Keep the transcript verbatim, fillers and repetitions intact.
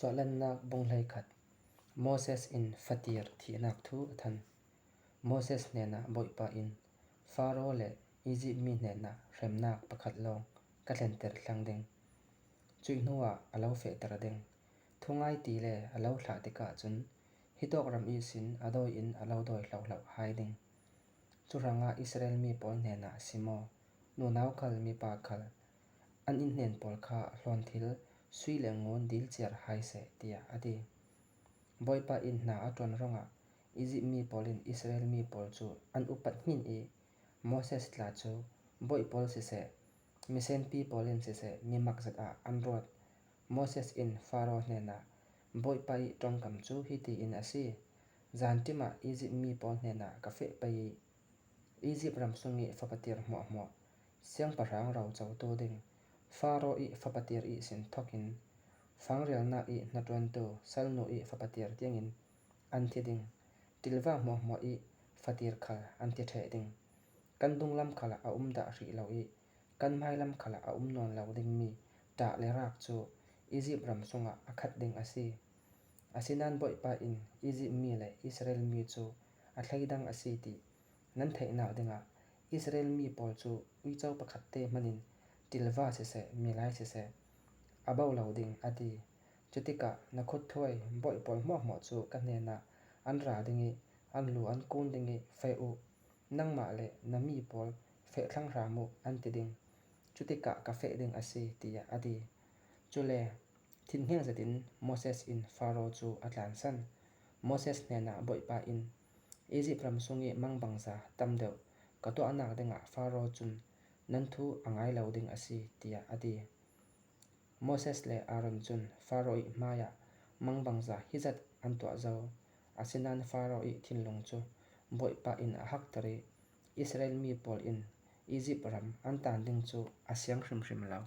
Suahlan Nak bung hleikhat. Moses in fatir thihnak thu a than. Moses hnenah Bawihpa in, Pharaoh leh Izipt mi hnenah hremnak pakhat lawng ka tlentir thlang ding. Cuih hnuah a lo fehtir ding. Thungai ti le a lo thlah tikah chun, hitawk ram ihsin a dawi in a lo dawi hlauhlauh hai ding. Chu hrangah Israel mi pawl hnenah sim aw, nunau khal mipa khal, an inhnen pawl kha hlawn thil sui le ngun dil chiar hai seh, tiah a ti. Bawihpa in hna a tuan rongah Izipt mi pawl in Israel mi pawl cu an upat hmin i, Moses tla cu bawih pawl siseh, misenpi pawl in siseh, mi mak zet ah an ruat. Moses in Pharaoh hnenah, Bawihpa i ṭongkam cu hiti in a si: Zan timah Izipt mi pawl hnenah ka feh pei i, Izipt ram sung i fapatir hmuahhmuah siangpahrang rocotu ding, Pharaoh i fapatir ihsin thawk in, fangrialnak i hnaṭuantu salnu i fapatir tiangin an thi ding. Ṭilva hmuahhmuah i fatir khal an thi ṭheh ding. Kan dunglam khal ah a um dah hrih lo i, kan hmailam khal ah a um nawn lo ding mi ṭah le rak cu Izipt ram sungah a khat ding a si. Asinan Bawihpa in Izipt mi le Israel mi cu a thleidang a si ti nan theih nak dingah, Israel mi pawl cu uico pakhat te hman in ṭilva siseh, milai siseh, a bo lo ding, a ti. Cutikah na khut thuai bawih pawl hmuahhmuah cu ka hnenah an ra ding i, an lu an kun ding i, feh uh, nangmah le na mi pawl feh thlang hram uh, an ti ding. Cutikah ka feh ding a si, tiah a ti. Cule thinheng zetin Moses in Pharaoh cu a tlansan. Moses hnenah Bawihpa in, Izipt ram sung i mangbangza tam deuh ka tuah nak dingah Pharaoh cun nan thu a ngai lo ding a si, tiah a ti. Moses le Aaron cun Pharaoh i hmaiah mangbangza hizat an tuah zo. Asinan Pharaoh i thinlung cu Bawihpa in a hakter i, Israel mi pawl in Izipt ram an tan ding cu a siang hrimhrim lo.